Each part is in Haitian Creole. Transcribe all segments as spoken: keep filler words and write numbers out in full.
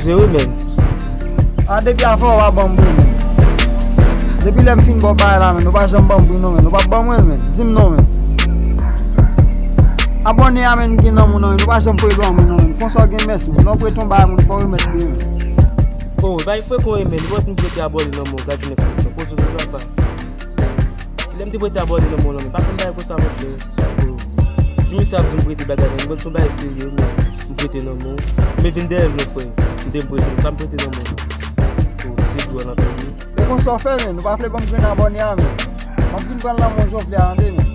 Se wi, men. A, depi afè w pa ban m bri, men. Depi lè m fin ba w bagay la, men, ou pa janm ban m bri, non, men. Ou pa ban mwen, men. Di m non, men. Abòne a, men, m gen nan moun, non, men. Ou pa janm prete ban mwen, non, men. Konsa w gen mès, men. Lè w prete yon bagay, moun, fò w remèt li, men. Oh, bay frekon, men. Lòt m prete abòne nan moun, gade nèg sa. Kote ou papa. Lè m te prete abòne nan men w, pa konn bagay konsa, monchè. Pou misye ap di m prete bagay nan men w, se yon bagay serye, men m prete nan men w. Men vin dèyè m non, frè. M te prete, m pa m prete nan men w. Pou te dwe nan peyi. E konsa w fè, men, ou pa vle ban m grenn abòne a, men. M ap vin pran l nan men w, jan w vle a, tande, men.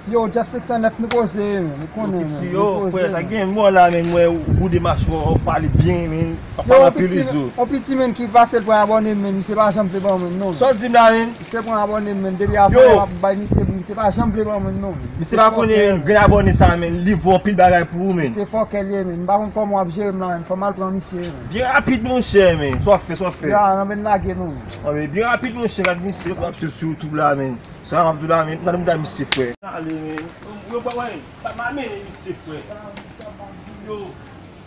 Yo, Jeff senk san nèf, nou poze, men. Nou konnen, men. Yo, frè, sa gen mò la, men, mwen, ou boude machwa, ou pale byen, men. Yo, on piti, on piti, men, ki pase l pran abòne, men, misye pa janm vle ban mwen, non. Sa w di m la, men? Misye pran abòne, men, depi avan, m ap bay misye, misye pa janm vle ban mwen, non. Misye pa konnen, men, grenn abòne sa, men, li vo anpil bagay pou ou, men. Misye fòkè l ye, men. M pa konn kòman w ap jere m la, men. Fò m al pran misye, men. Byen rapid, monchè, men. Sa w ap fè, sa w ap fè. Ya, nan men lage, non. An, men byen rapid, monchè, gad misye, w ap swiv sou YouTube la, men. Sa m ap di w la, men, m ta di w misye, frè. Ale, men. Yo, pa wè, pa m amenè misye, frè. Yo,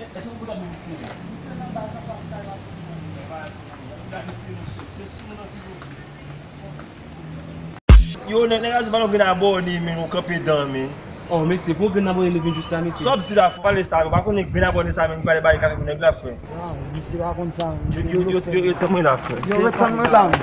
èske w konn amenè misye? Misye nan baz anfas kay la. Gad misye, monchè, se sou nan ki yo. Yo, nèg, nèg la di pa nou gen abòne, men, ou kanpe dan, men. Oh, mesye, pou gen abòne, li vin jis la, mesye. Sa w ap di la, frè? Pale sa, yo pa konnen gen abòne sa, men, pale bay kafou nèg la, frè. Ah, misye pa konn sa, misye. Yo, yo, yo, yo, tann mwen la, frè. Yo, ret tann mwen la, men.